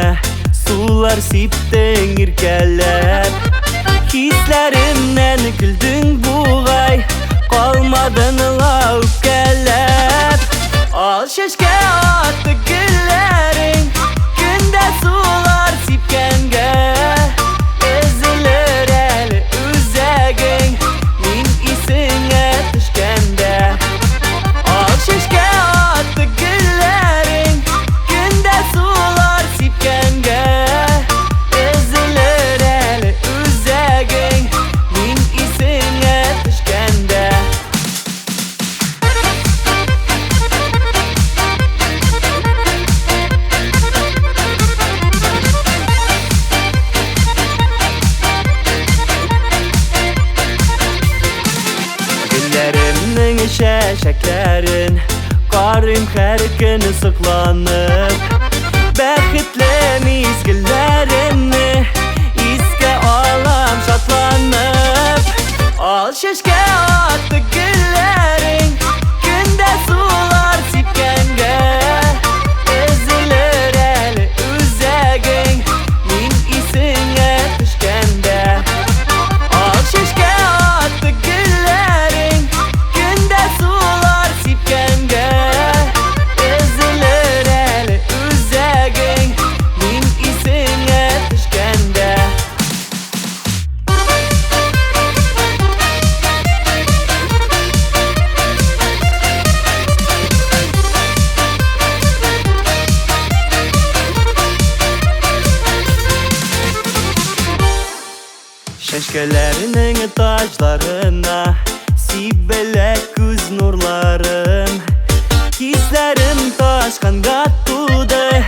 Гөлләремә сулар сиптең иркәләп. Хисләремнән көлдең бугай, калмадың ла үпкәләп. Ал чәчкә атты гөлләрең, көндә сулар сипкәнгә. Өзелер әле үзәгең, мин исеңә төшкәндә. Ал чәчкә атты гөлләрең, көндә сулар сипкәнгә. Өзелер әле үзәгең, мин исеңә төшкәндә. Гөлләремнең чәчәкләрен карыйм һәр көн сокланып. Бәхетле мизгелләремне искә алам шатланып. Ал чәчкә атты гөлләрең, көндә сулар сипкәнгә. Өзелер әле үзәгең, мин исеңә төшкәндә. Ал чәчкә атты гөлләрең, көндә сулар сипкәнгә. Өзелер әле үзәгең, мин исеңә төшкәндә. Чәчкәләрнең таҗларына сибелә күз нурларым. Хисләрем ташканга туды,